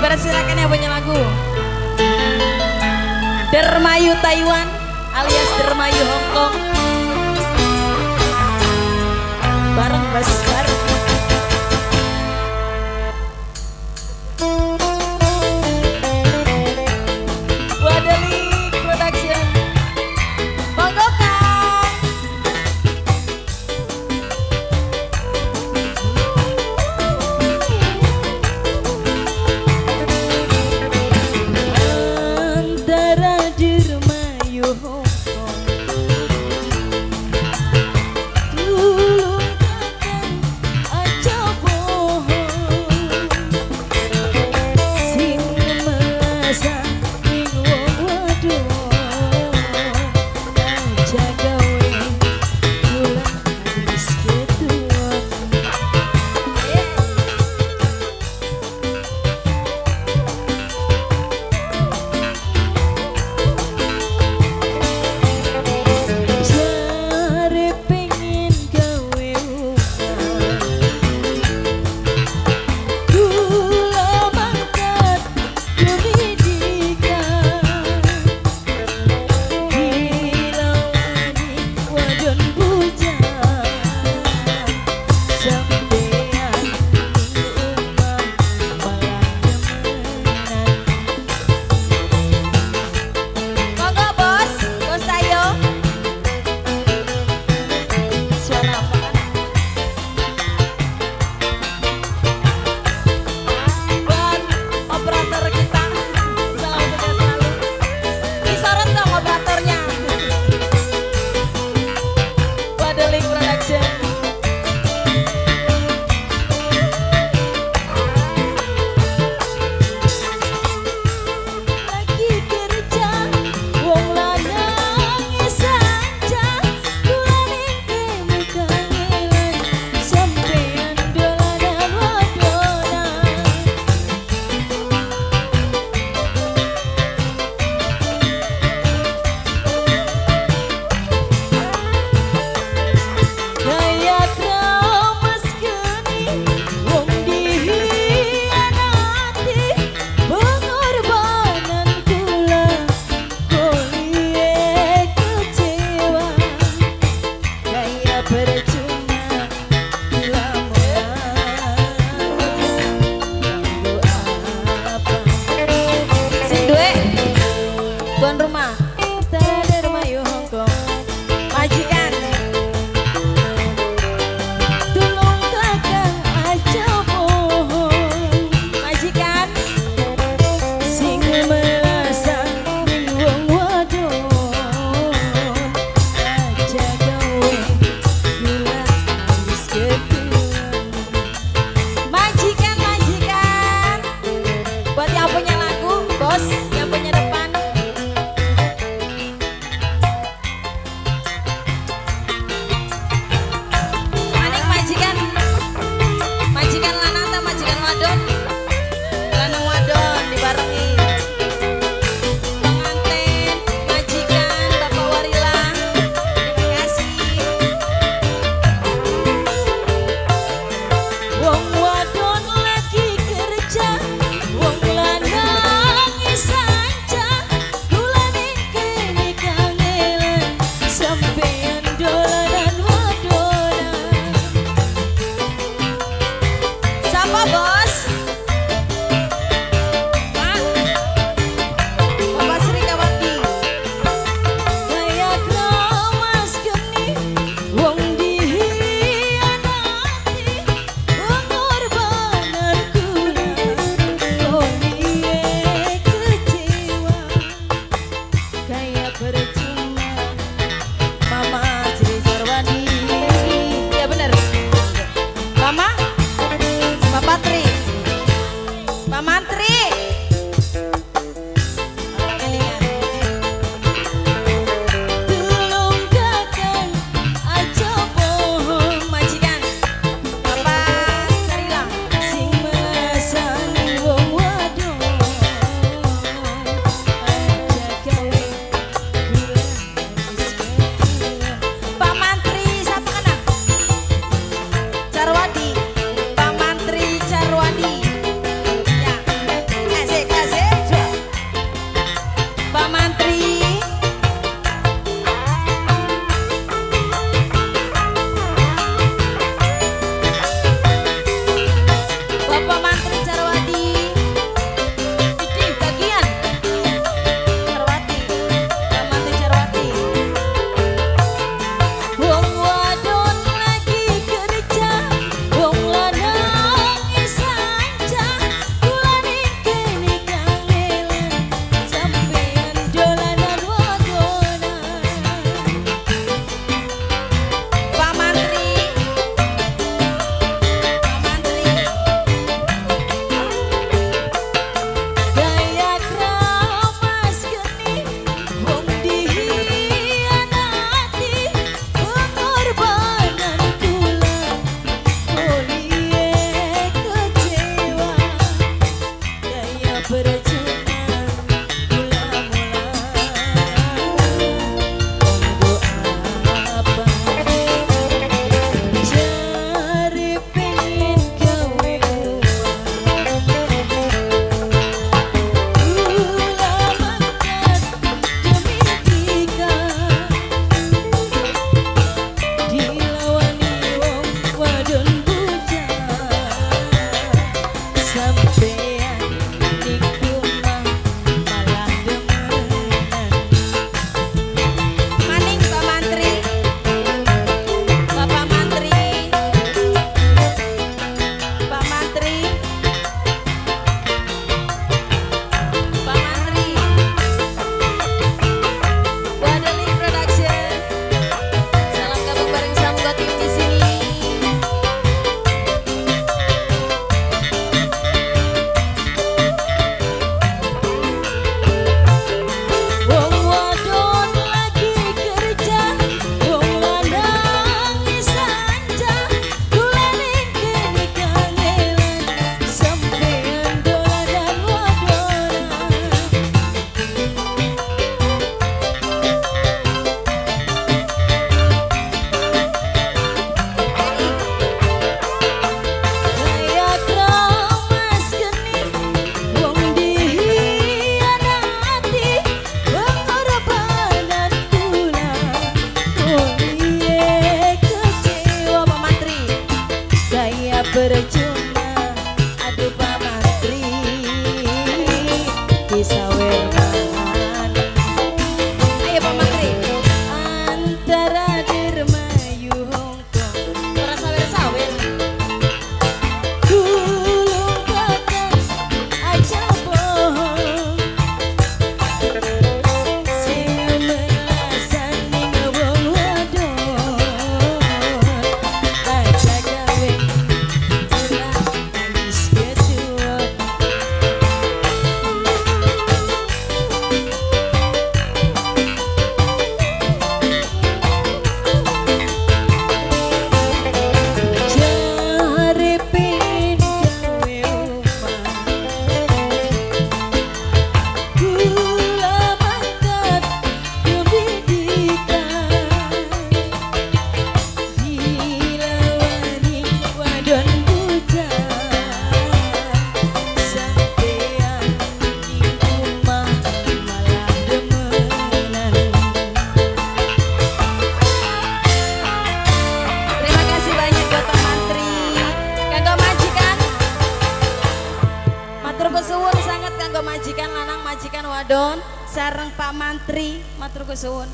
Dipersilakan yang punya lagu Dermayu Taiwan alias Dermayu Hong Kong. Bareng besar. Wadali Production. Monggo Kang. Antara Dermayu Hong Kong, tulung kakang Percuma mula-mula nggo apa jare pengen gawe kula mangkat demi tika dilawani wong wadon bujang sampean niku mah malah demenan. Maning Pak Mantri, Bapak Mantri, Pak Mantri, Pak Mantri, Wadali Production. Salam gabung bareng Samgo Tim di sini. Wong wadon lagi kerja, wong lanang disanja, kulane kene kangelan, sampean dolanan wadonan. Kaya kramas geni, wong dihianati, pengorbanan kula, kuliah kecewa Pak Mantri. Kaya percuma, aduh Pak Mantri, disawer maning. Ayo Pak Mantri. Antara Dermayu Hongkong, Ora sawer-sawer. gulung kakak aja bohong, sing melasan ning wong wadon, aja gawe celah nangis ketuon. Jare pengen gawe omah, kula mangkat demi dika, dilawani wadon bujang, sampean ning omah malah demenan. Terima kasih banyak buat Pak Mantri. Kanggo majikan. Matur suwun sanget kanggo majikan lanang, majikan wadon, sareng Pak Mantri, matur suwun.